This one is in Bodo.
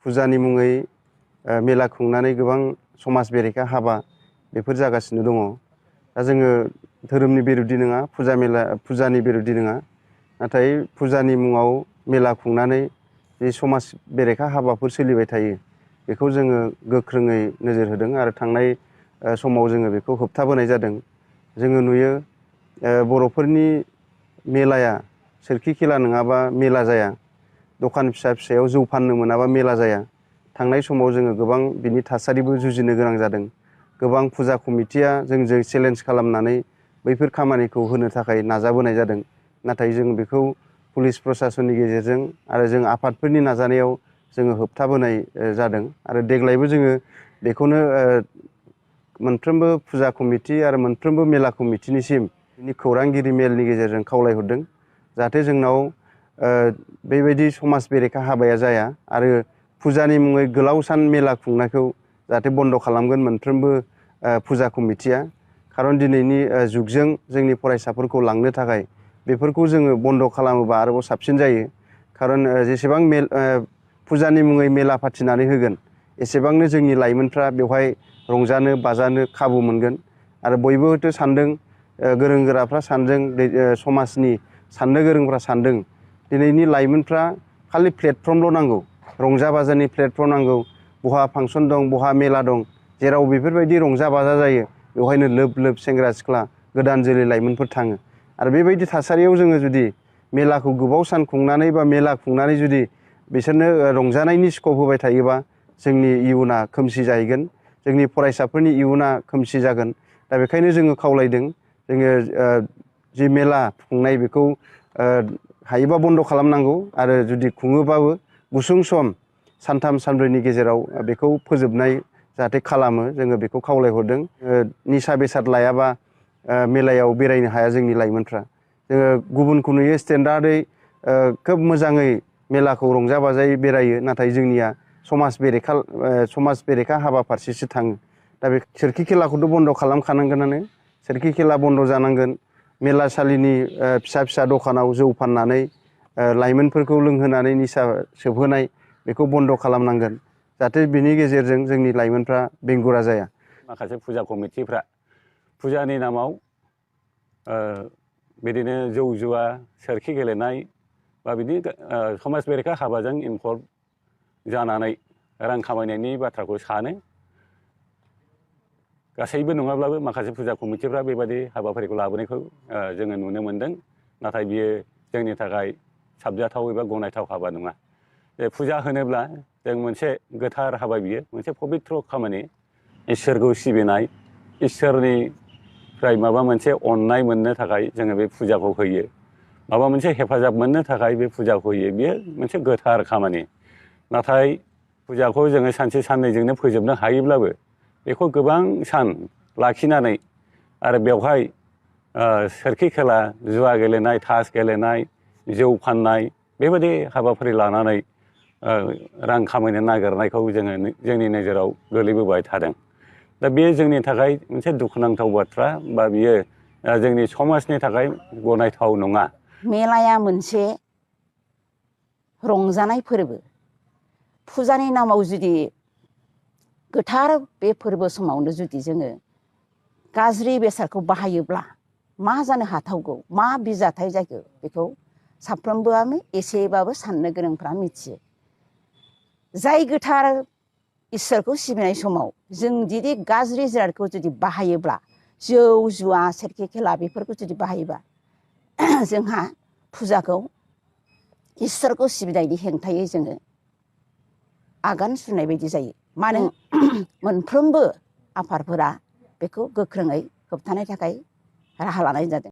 फुजानि मुङै मेला खुंनानै गोबां समाज बेरेखा हाबा बेफोर जागासिनो दङ। दा जोङो धोरोमनि बेरेखा नङा, फुजानि बेरेखा नङा, नाथाय फुजानि मुङाव मेला खुंनानै जे समाज बेरेखा हाबाफोर सोलिबाय थायो बेखौ जोङो गोख्रोङै नोजोर होदों आरो थांनाय समाव जोङो बेखौ होबथाबोनाय जादों। जोङो नुयो बर'फोरनि मेलाया सोरखि खेला नङाबा मेला जाया, दखान फिसा फिसायाव जौ फाननो मोनाबा मेला जाया। थांनाय समाव जोङो गोबां बिनि थासारिबो जुजिनो गोनां जादों। गोबां फुजा कमिटिया जोंजों चेलेन्ज खालामनानै बैफोर खामानिखौ होनो थाखाय नाजाबोनाय जादों। नाथाय जों बेखौ पुलिस प्रसासननि गेजेरजों आरो जों आफादफोरनि नाजानायाव जोङो होबथाबोनाय जादों। आरो देग्लायबो जोङो बेखौनो मोनफ्रोमबो फुजा कमिटि आरो मोनफ्रोमबो मेला कमिटिनिसिम बिनि खौरांगिरि मेलनि गेजेरजों खावलायहरदों जाहाथे जोंनाव बेबायदि समाज बेरेखा हाबाया जाया आरो फुजानि मुङै गोलाव सान मेला खुंनायखौ जाहाथे बन्द' खालामगोन मोनफ्रोमबो फुजा कमिटिया। खारन दिनैनि जुगजों जोंनि फरायसाफोरखौ लांनो थाखाय बेफोरखौ जोङो बन्द' खालामोबा आरोबाव साबसिन जायो। खारन जेसेबां फुजानि मुङै मेला फाथिनानै होगोन एसेबांनो जोंनि लाइमोनफ्रा बेवहाय रंजानो बाजानो खाबु मोनगोन। आरो बयबो हयथ' सानदों, गोरों गोराफ्रा सानदों, समाजनि साननो गोरोंफ्रा सानदों दिनैनि लाइमोनफ्रा खालि प्लेटफर्मल' नांगौ, रंजा बाजानि प्लेटफर्म नांगौ। बहा फांसन दं, बहा मेला दं, जेराव बेफोरबायदि रंजा बाजा जायो बेवहायनो लोब लोब सेंग्रा सिख्ला गोदान जोलै लाइमोनफोर थाङो। आरो बेबायदि थासारियाव जोङो जुदि मेलाखौ गोबाव सान खुंनानै बा मेला खुंनानै जुदि बिसोरनो रंजानायनि स्कप होबाय थायोबा जोंनि इयुना खोमसि जाहैगोन, जोंनि फरायसाफोरनि इयुना खोमसि जागोन। दा बेखायनो जोङो खावलायदों, जोङो जि मेला खुंनाय बेखौ हायोबा बन्द' खालामनांगौ आरो जुदि खुङोबाबो गुसुं सम सानथाम सानब्रैनि गेजेराव बेखौ फोजोबनाय जाहाथे खालामो जोङो बेखौ खावलायहरदों। निसा बेसाद लायाबा मेलायाव बेरायनो हाया जोंनि लाइमोनफ्रा। जोङो गुबुनखौ नुयो स्टेन्डार्डै खोब मोजाङै मेलाखौ रंजा बाजायै बेरायो, नाथाय जोंनिया समाज बेरेखा हाबा फारसेसो थाङो। दा बे सोरखि खेलाखौथ' बन्द' खालामखानांगोनानो, सोरखि खेला बन्द' जानांगोन। मेलासालिनि फिसा फिसा दखानाव जौ फाननानै लाइमोनफोरखौ लोंहोनानै निसा सोबहोनाय बेखौ बन्द' खालामनांगोन जाहाथे बिनि गेजेरजों जोंनि लाइमोनफ्रा बेंगुरा जाया। माखासे फुजा कमिटिफ्रा फुजानि नामाव बिदिनो जौ जुवा, सोरखि गेलेनाय बा बिदि समाज बेरेखा हाबाजों इनभल्भ जानानै रां खामायनायनि बाथ्राखौ सानो। गासैबो नङाब्लाबो माखासे फुजा कमिटिफ्रा बेबायदि हाबाफारिखौ लाबोनायखौ जोङो नुनो मोन्दों। नाथाय बियो जोंनि थाखाय साबजाथाव एबा गनायथाव हाबा नङा। फुजा होनोब्ला जों मोनसे गोथार हाबा, बियो मोनसे पबित्र खामानि। इसोरखौ सिबिनाय, इसोरनिफ्राय माबा मोनसे अननाय मोननो थाखाय जोङो बे फुजाखौ होयो, माबा मोनसे हेफाजाब मोननो थाखाय बे फुजाखौ होयो। बेयो मोनसे गोथार खामानि। नाथाय फुजाखौ जोङो सानसे साननैजोंनो फोजोबनो हायोब्लाबो बेखौ गोबां सान लाखिनानै आरो बेवहाय सोरखि खेला, जुवा गेलेनाय, ताश गेलेनाय, जौ फाननाय बेबायदि हाबाफारि लानानै रां खामायनो नागिरनायखौ जोङो जोंनि नोजोराव गोलैबोबाय थादों। दा बेयो जोंनि थाखाय मोनसे दुखुनांथाव बाथ्रा, बा बियो जोंनि समाजनि थाखाय गनायथाव नङा। मेलाया मोनसे रंजानाय फोरबो। फुजानि नामाव जुदि गोथार बे फोरबो समावनो जुदि जोङो गाज्रि बेसादखौ बाहायोब्ला मा जानो हाथावगौ, मा बिजाथाय जागौ, बेखौ साफ्रोमबोआनो एसेबाबो साननो गोरोंफ्रा मिथियो। जाय गोथार इसोरखौ सिबिनाय समाव जों जुदि गाज्रि जिरादखौ जुदि बाहायोब्ला, जौ जुवा, सोरखि खेला बेफोरखौ जुदि बाहायोबा जोंहा फुजाखौ इसोरखौ सिबिनायनि हेंथायै जोङो आगान सुरनाय बायदि जायो। मानो मोनफ्रोमबो आफादफोरा बेखौ गोख्रोङै होबथानो थाखाय राहा लानाय जादों।